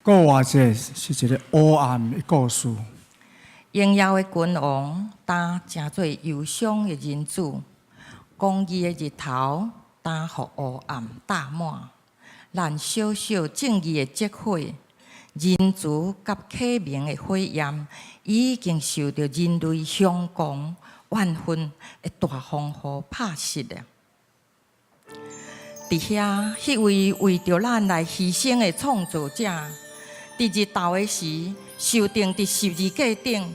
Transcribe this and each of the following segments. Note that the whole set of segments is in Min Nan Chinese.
復活節是一个黑暗的故事。榮耀的君王，焦成做憂傷的人子；公義的日頭，焦予烏暗罩滿。咱小小正義的積火，仁慈佮啟明的火焰，已經受著人類凶狂怨恨的大風雨拍熄了。佇遐，彼位為著咱來犧牲的創造者，佇日頭的時，受釘佇十字架頂，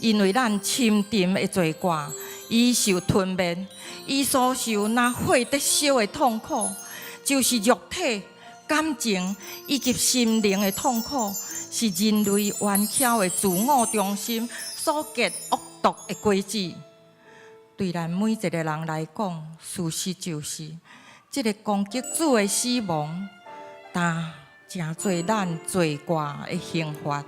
因為咱深沉的罪過，伊受吞滅，伊所受若火得燒的痛苦，就是肉體、感情以及心靈的痛苦，是人類頑強的自我中心所結惡毒的果子。對咱每一個人來講，事實就是，這个攻擊主的死亡，焦成做咱罪過的刑罰。